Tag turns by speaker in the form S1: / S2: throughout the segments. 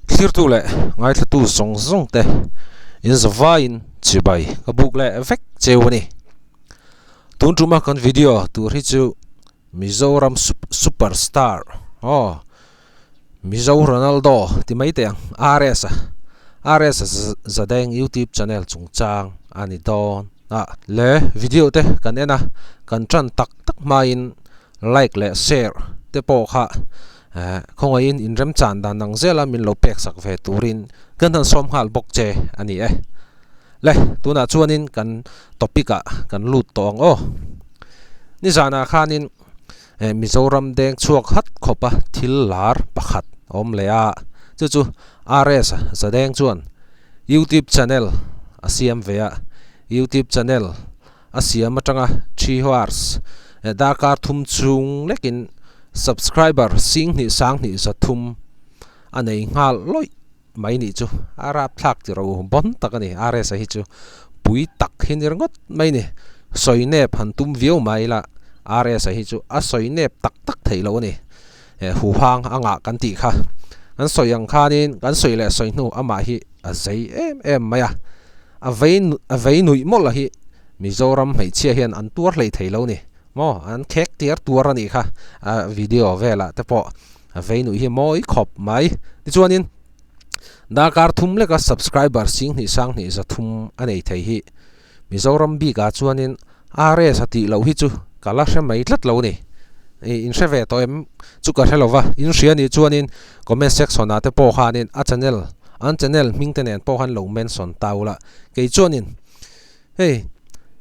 S1: Thlirtu leh ngaithlatu zawng zawng te in zavaiin chibai ka buk leh vek cheu a ni. Tun tuma kan video tur hi chu Mizoram super star aw Mizo Ronaldo ti mai teh ang RS a RS Zadeng youtube channel chungchang a ni dawn a. Le video te kan en a kan tan tak tak hmain like leh share te pawh kha eh khawngaihin inremchan dan ang zela min lo pek sak ve turin kan han sawm nghal bawk che a ni e. Le tunah chuanin kan topic ah kan lut tawh ang aw. Nizanah khanin eh Mizoram deng chhuak hat khawpa thil lar pakhat a awm leh a, chu chu RS Zadeng chuan YouTube channel a siam ve a, YouTube channel a siam atanga 3 hours eh darkar thum chung lekin subscriber singhnih sanghnih zathum a nei nghal lawih. Mai nih chu a rapthlak ti ro bawn tak a ni. RS-a hi chu pui tak hi ni ringawt mai ni. Sawi nep han tum viau mai ila RS-a hi chu a sawi nep tak tak theih loh a ni. Huhang a ngah kan tih kha. Kan sawi ang khanin kan sawi leh sawi hnu amah hi a zei em em mai a. A vei a vei nuih mawlh a hi Mizoram hmeichhia hian an tuar hlei thei lo ni. Maw an khek tiar tuar a nih kha a video velah te pawh. A vei nuih hi mawi khawp mai. Tichuanin darkar thum leka subscriber singhnih sanghnih zathum a nei thei hi Mizoram bikah chuanin RS a tih loh hi chu ka la hre mai tlat lo a ni. In hre ve tawh em chu ka hre lo va, in hria nih chuanin comment section ah te pawh khanin a channel an channel hming te nen pawh khan lo mention ta ula. Kei chuanin Hei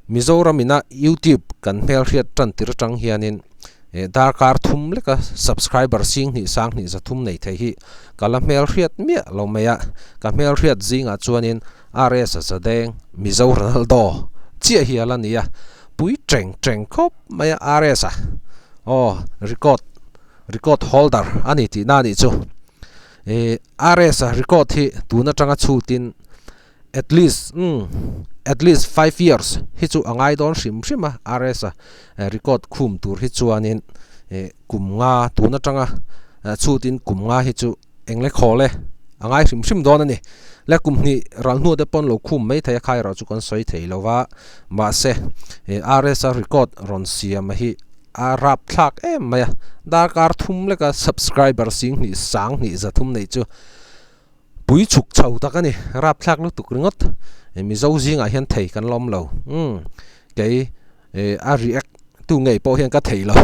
S1: Mizoram ina YouTube kan hmelhriat tan tir atang hianin eh darkar thum leka subscriber singhnih sanghnih zathum nei thei hi ka la hmelhriat miah lo mai a, ka hmelhriat zingah chuanin RS Zadeng Mizo Ronaldo chiah hi a la ni a, pui teng teng khawp mai a RS a aw record record holder a ni tihna a nih chu eh RS a record hi tun atanga chhutin. At least umm at least five years hi chu a ngai dawn hrim hrim a RS a record khum tur hi chuanin eh kum nga tun atanga chhutin kum nga hi chu eng le khawl e a ngai hrim hrim dawn a ni. Le kum hnih ral hnu te pawn lo khum mai thei a khai erawh chu kan sawi thei lo va mahse eh RS a record rawn siam hi a rap thlak em mai a darkar thum leka subscriber singhnih sanghnih zathum neih chu Pui chhuk chho tak a ni, rapthlak lutuk ringawt. Mizo zingah hian thei kan la awm lo. Umm kei a react tu ngei pawh hian ka thei lo.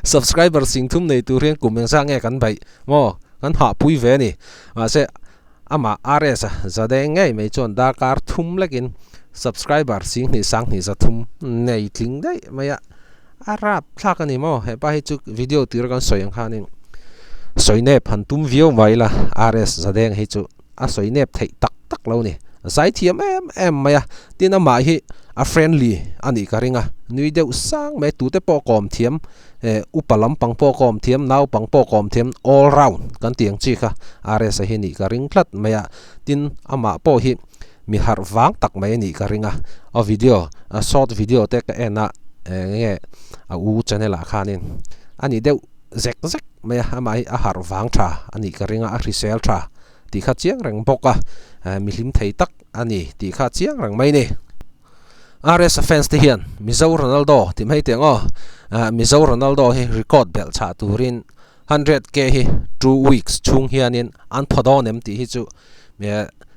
S1: Subscriber sing thum nei tur hian kum engzah nge kan baih maw? Kan hahpui ve a ni. Mahse amah RS a zadeng ngei mai chuan darkar thum lekin subscriber singhnih sanghnih zathum nei tling daih mai a. A rapthlak a ni maw? Hepa hi chu video tir kan sawi ang khanin sawi nep han tum viau mai ila RS Zadeng hi chu a sawi nep theih tak tak lo ni. Zai thiam em em mai a, tin amah hi a friendly a nih ka ring a, nui deuh sang mai tute pawh kawm thiam eh upa lampang pawh kawm thiam naupang pawh kawm thiam all round kan tih ang chi kha RS a hi nih ka ring tlat mai a, tin amah pawh hi mi harh vang tak mai a nih ka ring a, a video a short video te ka en a eng nge a u channel ah khanin a ni deuh zek zek mai a amah hi a harh vang tha a nih ka ring a a hrisel tha tih kha chiang reng bawk a mi hlim thei tak a ni tih kha chiang reng mai a ni. RS fans te hian Mizo Ronaldo tih mai teh ang aw Mizo Ronaldo hi record belh chhah turin 100k hi 2 weeks chhung hianin an phaw dawn em tih hi chu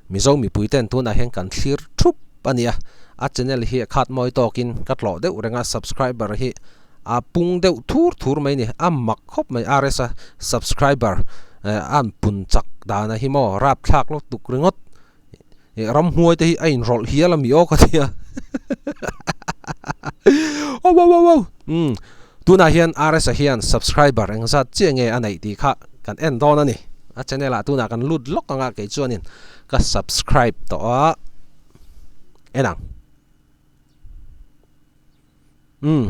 S1: Mizo mipui ten tunah hian kan thlir thup a ni a, a channel hi a khat mawi tawkin ka tlawh deuh reng a, subscriber hi a pung deuh thur thur mai a ni, a mak khawp mai RS a subscriber a an pun chak dana hi maw rapthlak lutuk ringawt ramhnuai te hi a inrawlh hial a mi aw ka tia umm tunah hian RS a hian subscriber engzat chiah nge a neih tih kha kan en dawn a ni a channel ah tunah kan lut lawk ang a kei chuanin ka subscribe tawh a en ang umm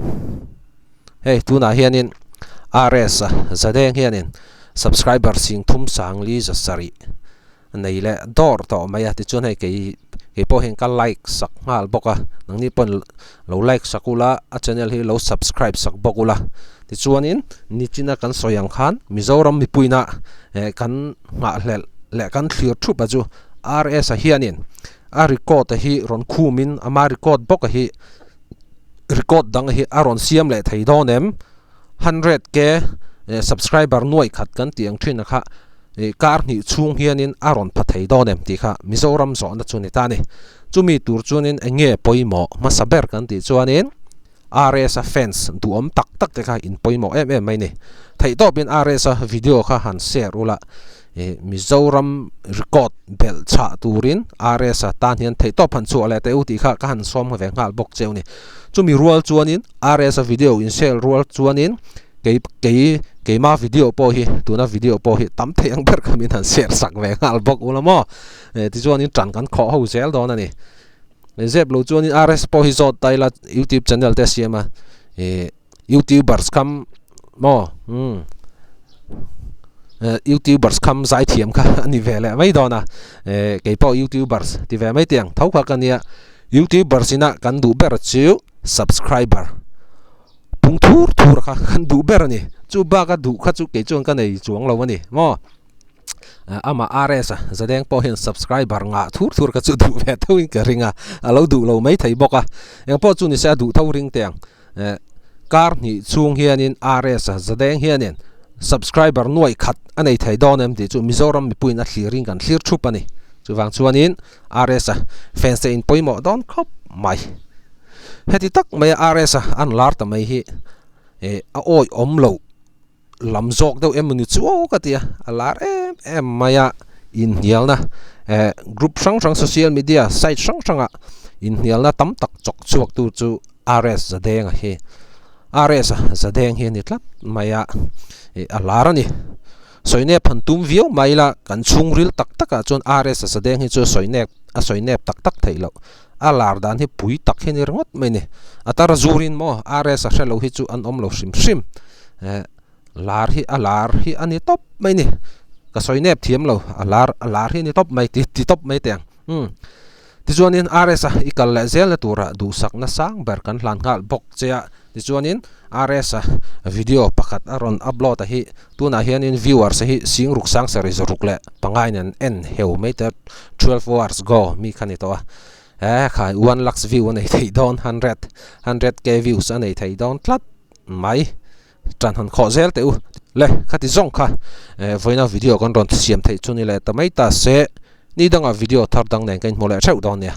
S1: hei tunah hianin RS a zadeng hianin subscriber sing thum sangli za sarih. nei leh dawr tawh mai a tichuan hei kei kei pawh hian ka like sak nghal bawk a nangni pawn lo like sak ula a channel hi lo subscribe sak bawk ula tichuanin nichina kan sawi ang khan Mizoram mipuina eh kan nghahhlelh leh kan thlir thup a chu R_S a hianin a record a hi rawn khumin ama record bawk a hi record dang hi a rawn siam leh thei dawn em. 100k subscriber nuaih khat kan tih ang thin a kha ih kar hnih chhung hianin a rawn pha thei dawn em tih kha Mizoram zawhna chu a ni ta a ni. Chumi tur chuanin eng nge pawimawh hmasa ber kan tih chuanin RS a fans duhawm tak tak te kha in pawimawh em em mai a ni. Theihtawpin RS a video kha han share ula ih Mizoram record belh chhah turin RS a tan hian theihtawp han chhuah leh teh u tih kha ka han sawm ve nghal bawk cheu a ni. Chumi rual chuanin RS a video in share rual chuanin kei kei keima video pawh hi tuna video pawh hi tam thei ang ber kha min han share sak ve nghal bawk ula maw eh tichuanin tan kan khawh ho zel dawn a ni. Zep lo chuanin RS pawh hi zawt ta ila youtube channel te a siam a ih youtubers kham maw umm eh youtubers kham zai thiam kha a ni ve leh mai dawn a eh keipawh youtubers ti ve mai teh ang tho kha ka nia youtubers ina kan duh ber chu. Subscriber pung thur thur kha kan duh ber a ni. Chu bak a duh kha chu kei chuan ka nei chuang lo a ni maw. Amah RS a Zadeng pawh hian subscriber ngah thur thur kha chu duh ve tho in ka ring a, a lo duh lo mai thei bawk a. Eng pawh chu ni se a duh tho ring teh ang. Kar hnih chhung hianin RS a Zadeng hianin subscriber nuaih khat a nei thei dawn em tih chu Mizoram mipuiin a thlir in kan thlir thup a ni. Chuvang chuanin RS a fans te in pawimawh dawn khawp mai. Heti tak mai a RS a an lar ta mai hi eh a awi awm loh lam zawk deuh em mawni chu aw ka ti a, a lar em em mai a inhnialna eh group hrang hrang social media site hrang hrangah inhnialna tam tak chawk chhuak tu chu RS Zadeng a hi RS a Zadeng hi a ni tlat mai a ih a lar a ni. Sawinep han tum viau mai ila kan chhungril tak takah chuan RS a Zadeng hi chu sawinep a sawinep tak tak theih loh. A lar dan hi pui tak hi a ni ringawt mai a ni. A tar zurin maw RS a hre lo hi chu an awm lo hrim hrim. Eh lar hi a lar hi a ni tawp mai a ni. Ka sawinep thiam lo a lar a lar hi a ni tawp mai ti ti tawp mai teh ang. Umm tichuanin RS a i kal leh zelna turah duhsakna sang ber kan hlan nghal bawk che a. Tichuanin RS a video pakhat a rawn upload a hi tunah hianin viewers hi sing ruk sang sarih zawruk leh pangain an en heu mai te 12 hours go mi kha ni tawh a eh khai one lakhs view a nei thei dawn hundred hundred k views a nei thei dawn tlat mai tan han khawh zel teh u le khati zawng kha eh vawiina video kan rawn siam theih chu ni leh ta mai ta se ni dangah video thar dang nen ka inhmu leh theuh dawn nia.